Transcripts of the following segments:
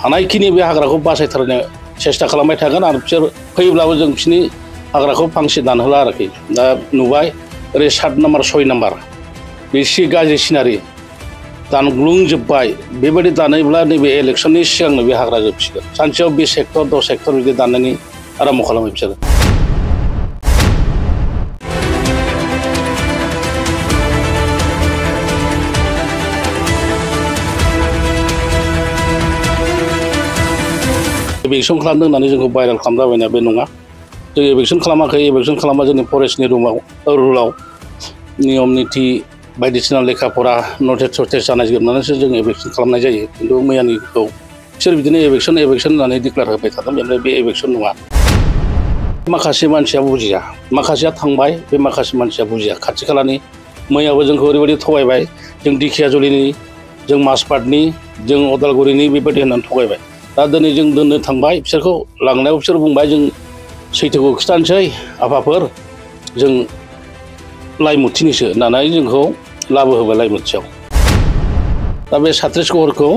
हानायखिनि बे हाग्राखौ बासायथारनो सेस्था खालामबाय थागोन आरो बिसोर फैयोब्लाबो जों बिसोरनि हाग्राखौ फांसे दानहोला आरोखि दा नुबाय ओरै 7 नाम्बार 6 नाम्बार बेसे गाज्रि सिनारि दानग्लुंजोब्बाय बेबायदि दानोब्ला नैबे इलेक्सननि सिगांनो बे हाग्रा जोबसिगोन सानसेयाव 20 हेक्टर 10 हेक्टर बिदि दाननायनि आराम्भ खालामो बिसोरो एभेक्सन खालामदों होननानै जोंखौ भाइरेल खालामलाबायनाया बे नङा जों एभेक्सन खालामाखै एभेक्सन खालामा जोंनि फरेस्टनि रुलाव नियम निथि बायदिसिना लेखा फरा नटिस सटिस जानायजोबनानैसो जों एभेक्सन खालामनाय जायो खिन्थु मैयानिखौ बिसोर बिदिनो एभेक्सन होननानै डिक्लेयार होबाय थादों ओमफ्राय बे एभेक्सन नङा माखासे मानसिया बुजिया माखासेया थांबाय बे माखासे मानसिया बुजिया खाथि खालानि मैयाबो जोंखौ ओरैबायदि थगायबाय जों दिखियाजुलिनि जों माजबाटनि जों अदालगुरिनि बेबायदि होननानै थगायबाय दा दिनै जों दोननो थांबाय बिसोरखौ लांनायाव बिसोर बुंबाय जों सैथोखौ खिथानोसै आफाफोर जों लाइमुथिनिसो होननानै जोंखौ लाबोहोबाय लाइमुथियाव दा बे 37 घरखौ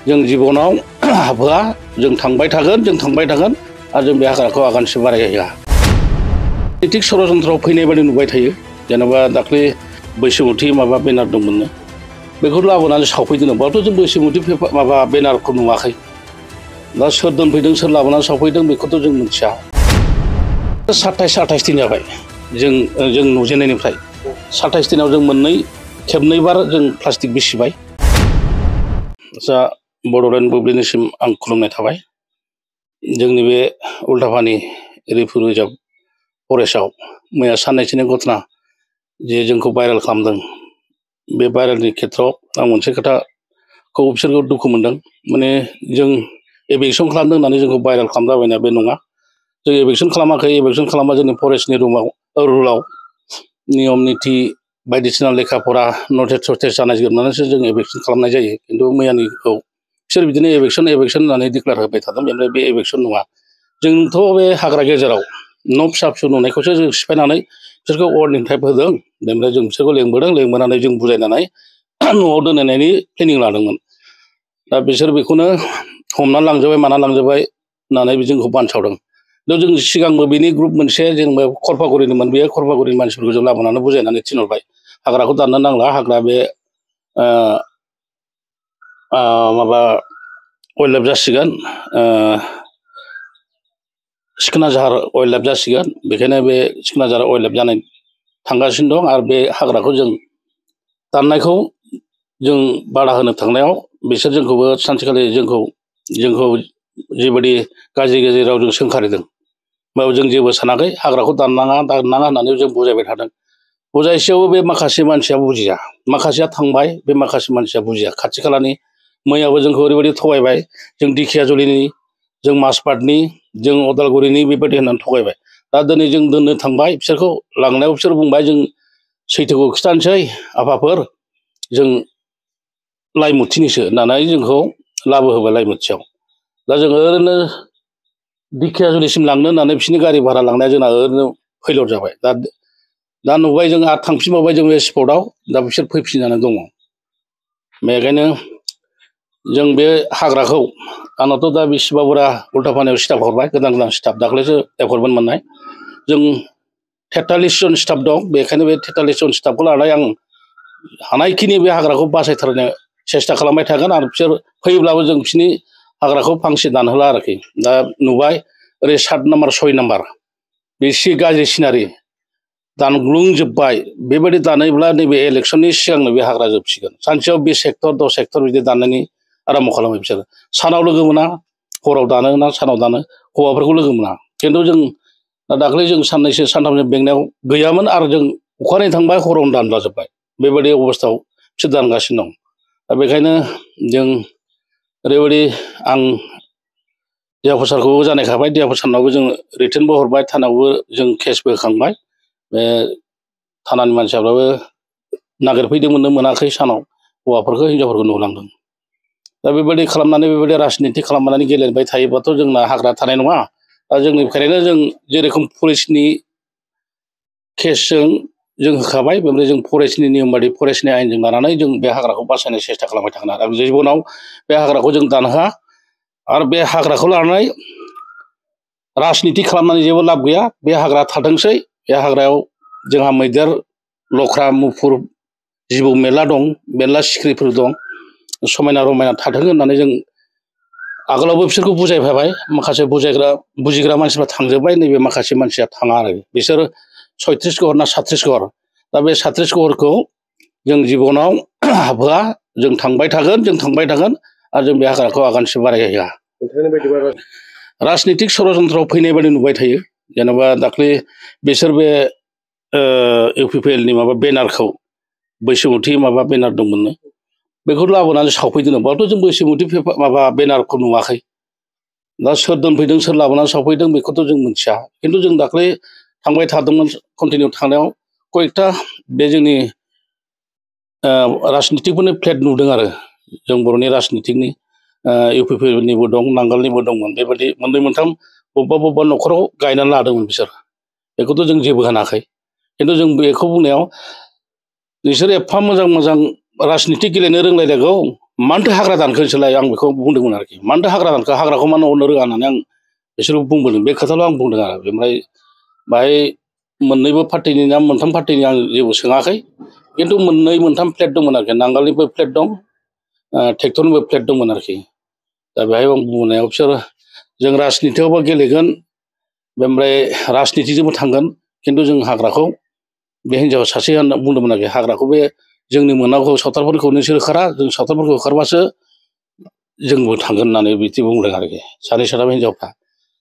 जों जिबनाव हाबहोआ जों थांबाय थागोन आरो जों बे हाग्राखौ आगानसे बारायहोआ पलिटिक्स षड़यन्त्रआव फैनाय बायदि नुबाय थायो जेनेबा दाख्लै बैसोमुथि माबा बेनार दंमोननो बेखौ लाबोनानै सावफैदों बावथ' जों बैसोमुथि माबा बेनारखौ नुवाखै दा सोर दोनफैदों सोर लाबोनानै सावफैदों बेखौथ' जों मिथिया 27 दिन जाबाय जों नुजेननायनिफ्राय 27 दिनाव जों खेबनैबार जों प्लास्टिक बिसिबाय आदसा बड'लेण्ड बुब्लिनिसिम आं खुलुमनाय थाबाय जोंनि बे उल्टापानि रिफिउ रिजार्भ फरेस्टआव मैया साननैसोनि घटना जे जोंखौ भाइरेल खालामदों बे भाइरेलनि खेथ्रआव आं मोनसे खोथाखौ बिसोरखौ दुखु मोनदों माने जों एभेक्सन खालामदों होननानै जोंखौ भाइरेल खालामलाबायनाया बे नङा जों एभेक्सन खालामाखै एभेक्सन खालामा जोंनि फरेस्टनि रुलाव नियम निथि बायदिसिना लेखा फरा नटिस सटिस जानायजोबनानैसो जों एभेक्सन खालामनाय जायो खिन्थु मैयानिखौ बिसोर बिदिनो एभेक्सन होननानै डिक्लेयार होबाय थादों ओमफ्राय बे एभेक्सन नङा जोंथ' बे हाग्रा गेजेराव न' फिसा फिसौ नुनायखौसो जों सिफायनानै बिसोरखौ वार्निं टाइप होदों ओमफ्राय जों बिसोरखौ लेंबोनानै जों बुजायनानै न'आव दोनहैनायनि प्लेनिं लादोंमोन दा बिसोर बेखौनो हमनानै लांजोबबाय माना लांजोबबाय होननानै जोंखौ बानसावदों दा जों सिगांबो बेनि ग्रुप मोनसे जेनेबा खरफागुरिनिमोन बे खरफागुरिनि मानसिफोरखौ जों लाबोनानै बुजायनानै थिनहरबाय हाग्राखौ दाननो नांला हाग्रा बे माबा वाइल्ड लाइफ जासिगोन सिखोना जाहार वाइल्ड लाइफ जासिगोन बेखायनो बे सिखोना जाहार वाइल्ड लाइफ जानाय थांगासिनो दं आरो बे हाग्राखौ जों दाननायखौ जों बादा होनो थांनायाव बिसोर जोंखौबो सानसेखालि जोंखौ जेबायदि गाज्रि रावजों सोंखारिदों होमबाबो जों जेबो सानाखै हाग्राखौ दाननाङा होननानै जों बुजायबाय थादों बुजायसेयावबो बे माखासे मानसिया बुजिया माखासेया थांबाय बे माखासे मानसिया बुजिया खाथि खालानि मैयाबो जोंखौ ओरैबायदि थगायबाय जों दिखियाजुलिनि जों माजबाटनि जों अदालगुरिनि बेबायदि होननानै थगायबाय दा दिनै जों दोननो थांबाय बिसोरखौ लांनायाव बिसोर बुंबाय जों सैथोखौ खिथानोसै आफाफोर जों लाइमुथिनिसो होननानै जोंखौ लाबोहोबाय लाइमुथियाव दा जों ओरैनो दिखियाजुलिसिम लांनो होननानै बिसोरनि गारि भारा लांनाया जोंना ओरैनो फैलर जाबाय दा नुबाय जों आरो थांफिनबावबाय जों बे स्पटआव दा बिसोर फैफिननानै दङ बेखायनो जों बे हाग्राखौ आंनावथ' दा बेसेबा बुरजा उल्टापानियाव स्टाफ हरबाय गोदान स्टाफ दाख्लैसो एपइन्टमेन्ट मोननाय जों 43 जन स्टाफ दं बेखायनो बे 43 जन स्टाफखौ लानानै आं हानायखिनि बे हाग्राखौ बासायथारनो सेस्था खालामबाय थागोन आरो बिसोर फैयोब्लाबो जों बिसोरनि हाग्राखौ फांसे दानहोला आरोखि दा नुबाय ओरै 7 नाम्बार 6 नाम्बार बेसे गाज्रि सिनारि दानग्लुंजोब्बाय बेबायदि दानोब्ला नैबे इलेक्सननि सिगांनो बे हाग्रा जोबसिगोन सानसेयाव 20 हेक्टर 10 हेक्टर बिदि दाननायनि आराम्भ खालामो बिसोरो सानाव लोगो मोना हराव दानो ना सानाव दानो हौवाफोरखौ लोगो मोना खिन्थु जों दाख्लै जों साननैसो सानथामसो बेंनायाव गैयामोन आरो जों अखानायै थांबाय हरावनो दानलाजोब्बाय बेबायदि अबस्थायाव बिसोर दानगासिनो दं दा बेखायनो जों ओरैबायदि आं डिएफअ सारखौबो जानायखाबाय डिएफअ सारनावबो जों रिटेनबो हरबाय थानायावबो जों केसबो होखांबाय बे थानानि मानसिफ्राबो नागिरफैदोंमोननो मोनाखै सानाव हौवाफोरखौ हिनजावफोरखौ नुलांदों दा बेबायदि खालामनानै बेबायदि राजनिति खालामनानै गेलेबाय थायोबाथ' जोंना हाग्रा थानाय नङा दा जोंनिफ्रायनो जों जेरेखम फरेस्टनि केसजों जों होखाबाय बेनिफ्राय जों फरेस्टनि नियम बायदि फरेस्टनि आयेनजों लानानै जों बे हाग्राखौ बासायनो सेस्था खालामबाय थागोन आरो जिबनाव बे हाग्राखौ जों दानहोआ आरो बे हाग्राखौ लानानै राजनिति खालामनानै जेबो लाब गैया बे हाग्रा थाथोंसै बे हाग्रायाव जोंहा मैदेर लख्रा मुफुर जिबौ मेरला दं मेरला सिख्रिफोर दं समायना रमायना थाथों होननानै जों आगोलावबो बिसोरखौ बुजायफाबाय माखासे बुजिग्रा मानसिफ्रा थांजोब्बाय नैबे माखासे मानसिया थाङा आरो बिसोर 36 घर ना 37 घर दा बे 37 घरखौ जों जिबनाव हाबहोआ जों थांबाय थागोन आरो जों बे हाग्राखौ आगानसे बारायहोआ राजनितिक षड़यन्त्रआव फैनाय बायदि नुबाय थायो जेनेबा दाख्लै बिसोर बे इउपिपिएलनि माबा बेनारखौ बैसोमुथि माबा बेनार दंमोननो बेखौ लाबोनानै सावफैदों बावथ' जों बैसोमुथि माबा बेनारखौ नुवाखै दा सोर दोनफैदों सोर लाबोनानै सावफैदों बेखौथ' जों मिथिया खिन्थु जों दाख्लै थांबाय थादोंमोन कन्टिनिउ थांनायाव कयेकथा बे जोंनि राजनितिकफोरनि फ्लेट नुदों आरो जों बर'नि राजनितिकनि इउपिपिएलनिबो दं नांगोलनिबो दंमोन बेबायदि मोननै मोनथाम बबेबा न'खराव गायनानै लादोंमोन बिसोर बेखौथ' जों जेबो होनाखै खिन्थु जों बेखौ बुंनायाव नोंसोर एफा मोजां राजनिति गेलेनो रोंलायलायगौ मानोथो हाग्रा दानखोसोलाय आं बेखौ बुंदोंमोन आरोखि मानोथो हाग्रा दानखो हाग्राखौ मानो अननो रोङा होननानै आं बिसोरखौ बुंबोदों बे खोथाल' आं बुंदों आरो ओमफ्राय बाहाय मोननैबो पार्टिनि ना मोनथाम पार्टिनि आं जेबो सोङाखै खिन्थु मोननै मोनथाम फ्लेट दंमोन आरोखि नांगोलनिबो फ्लेट दं ट्रेक्टरनिबो फ्लेट दंमोन आरोखि दा बेहाय आं बुंनायाव बिसोर जों राजनितियावबो गेलेगोन ओमफ्राय राजनितिजोंबो थांगोन खिन्थु जों हाग्राखौ बे हिन्जावा सासे बुंदोंमोन आरोखि हाग्राखौ बे जोंनि मोननांगौ सावथालफोरखौ नोंसोर होखारा जों सावथालफोरखौ होखारबासो जोंबो थांगोन होननानै बिदि बुंदों आरोखि सानै साथाम हिन्जावफ्रा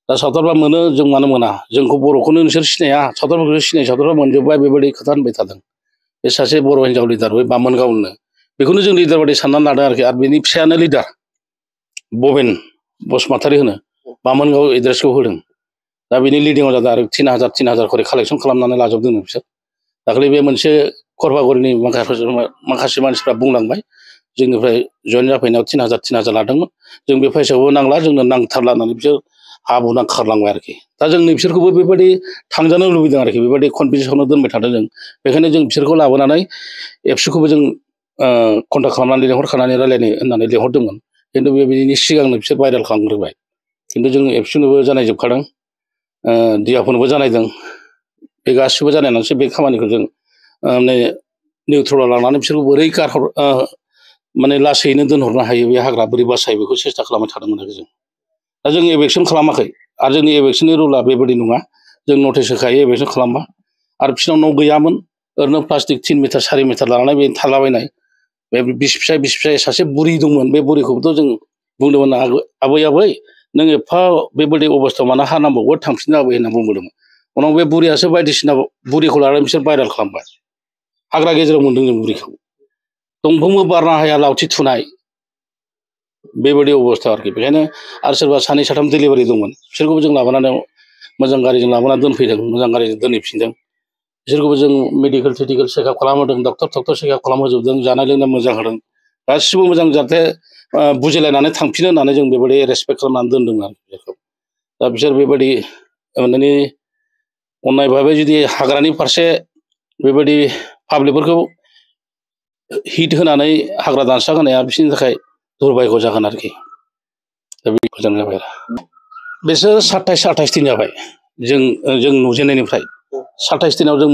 दा सावथालफ्रा मोनो जों मानो मोना जोंखौ बर'खौनो नोंसोर सिनाया सावथालफोरखौ सिनाय सावथालफ्रा मोनजोब्बाय बेबायदि खोथा होनबाय थादों बे सासे बर' हिन्जाव लिडार बै बामोनगावनो बेखौनो जों लिडार बायदि साननानै लादों आरोखि आरो बेनि फिसायानो लिडार बबेन बसुमतारी होनो बामोनगाव एड्रेसखौ होदों दा बेनि लिडिंआव जादों आरो 3000 खरि कालेक्सन खालामनानै लाजोबदों बिसोर दाख्लै बे मोनसे खरफागुरिनि माखासे मानसिफ्रा बुंलांबाय जोंनिफ्राय जयेन जाफैनायाव 3000 लादोंमोन जों बे फैसाखौबो नांला जोंनो नांथारला होननानै बिसोर हाबुना खारलांबाय आरोखि दा जों बिसोरखौबो बेबायदि थांजानो लुबैदों आरोखि बेबायदि कनफिडेन्सआवनो दोनबाय थादों जों बेखायनो जों बिसोरखौ लाबोनानै एबसुखौबो जों कन्टाक्ट खालामनानै लेंहरखानानै रायलायनो होननानै लेंहरदोंमोन खिन्थु बेबायदिनि सिगांनो बिसोर भाइरेल खालामग्रोबाय खिन्थु जों एबसुनोबो जानायजोबखादों दियाफोरनोबो जानायदों बे गासिबो जानायनानैसो बे खामानिखौ जों माने निउट्रेलाव लानानै बिसोरखौ बोरै माने लासैनो दोनहरनो हायो बे हाग्रा बोरै बासायो बेखौ सेस्था खालामबाय थादोंमोन आरो जों दा जों एभेक्सन खालामाखै आरो जोंनि एभेक्सननि रुला बेबायदि नङा जों नटिस होखायो एभेक्सन खालामबा आरो बिसोरनाव न' गैयामोन ओरैनो प्लास्टिक 3 मिटार 4 मिटार लानानै बे थालाबायनाय बे बिस फिसाय सासे बुरि दंमोन बे बुरिखौबोथ' जों बुंदोंमोन आबै नों एफा बेबायदि अबस्थायाव मानो हा नांबावगौ थांफिननो आबै होनना बुंबोदोंमोन उनाव बे बुरियासो बायदिसिना बुरिखौ लानानै बिसोर भाइरेल खालामबाय हाग्रा गेजेराव मोन्दों जों बुरिखौ दंफांबो बारनो हाया लावथि थुनाय बेबायदि अबस्था आरोखि बेखायनो आरो सोरबा सानै साथाम डिलिभारि दंमोन बिसोरखौबो जों लाबोनानै मोजां गारिजों लाबोनानै दोनफैदों मोजां गारिजों दोनहैफिनदों बिसोरखौबो जों मेडिकेल चेकआप खालामहोदों डक्टर चेकआप खालामहोजोबदों जानाय लोंनाय मोजां होदों गासिबो मोजां जाहाथे बुजिलायनानै थांफिनो होननानै जों बेबायदि रेसपेक्ट खालामनानै दोनदों आरो बेखौ दा बिसोर बेबायदि माने अननाय भाबै जुदि हाग्रानि फारसे बेबायदि पाब्लिकफोरखौ हिट होनानै हाग्रा दानस्रां होनाया बिसोरनि थाखाय दुर्भाग्य जागोन आरोखि दा बेखौ जों जाबाय आरो बिसोर 27-28 दिन जाबाय जों नुजेननायनिफ्राय 27 दिनाव जों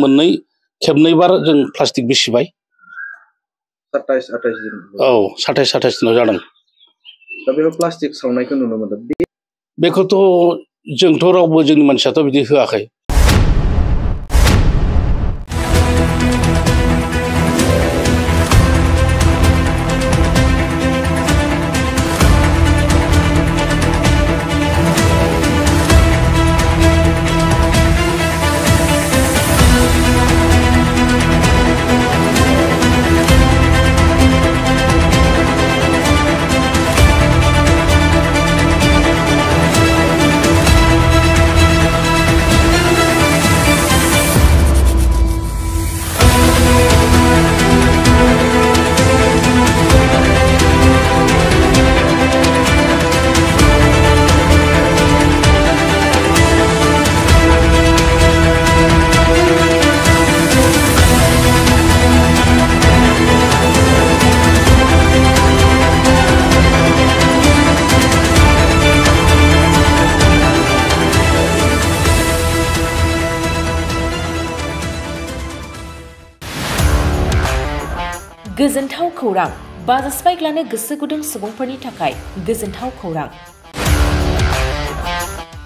खेबनैबार जों प्लास्टिक बिसिबाय 27-28 दिन औ 27-28 दिनाव जादों दा बेयाव प्लास्टिक सावनायखौ नुनो मोनदों बेखौथ' जोंथ' रावबो जोंनि मानसियाथ' बिदि होआखै गोजोनथाव खौरां बाजाज बाइक लानो गोसो गुदुं सुबुंफोरनि थाखाय गोजोनथाव खौरां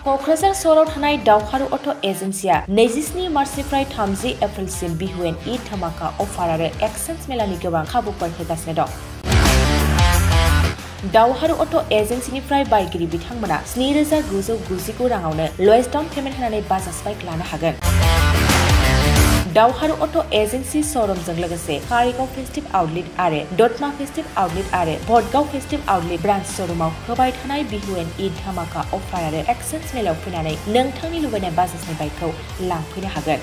क'क्राझार सहराव थानाय दावहारु अट' एजेन्सिया 27 मार्चनिफ्राय 30 एप्रिलसिम बिहु एन्ड ईद धमाका अफार आरो एक्सचेन्ज मेलानि गोबां खाबुफोर होगासिनो दं। दावहारु अट' एजेन्सिनिफ्राय बायगिरि बिथांमोना 7,999 राङावनो लवेस्ट डाउन पेमेन्ट होनानै बाजाज बाइक लानो हागोन। दावहारु अट' एजेन्सि श'रुमजों लोगोसे कारिगाव फेस्टिभ आउटलेट आरो दतमा फेस्टिभ आउटलेट आरो भटगाव फेस्टिभ आउटलेट ब्रान्च श'रुमाव होबाय थानाय बिहु एन्ड ईद धमाका अफार आरो एक्सचेन्ज मेलायाव फैनानै नोंथांनि लुबैनाय बाजाजनि बाइकखौ लांफैनो हागोन।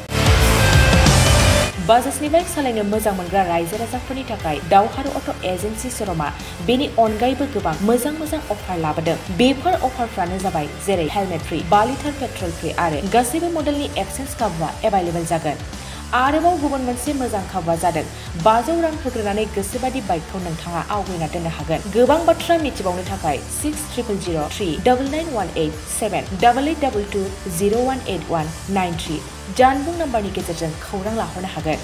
बाजाजनि बाइक सालायनो मोजां मोनग्रा रायजो राजाफोरनि थाखाय दावहारु अट' एजेन्सि श'रुमा बेनि अनगायैबो गोबां मोजां अफार लाबोदों। बेफोर अफारफ्रानो जाबाय जेरै helmet free, 2 litre petrol free आरो गासैबो मडेलनि एक्सचेन्ज खाबुआ एभेलेबल जागोन। आरोबाव गुबुन मोनसे मोजां खाबुआ जादों 500 रां होग्रोनानै गोसोबादि बाइकखौ नोंथाङा आवगायना दोननो हागोन। गोबां बाथ्रा मिथिबावनो थाखाय 6000038822 018193 जानबुं नाम्बारनि गेजेरजों खौरां लाहरनो हागोन।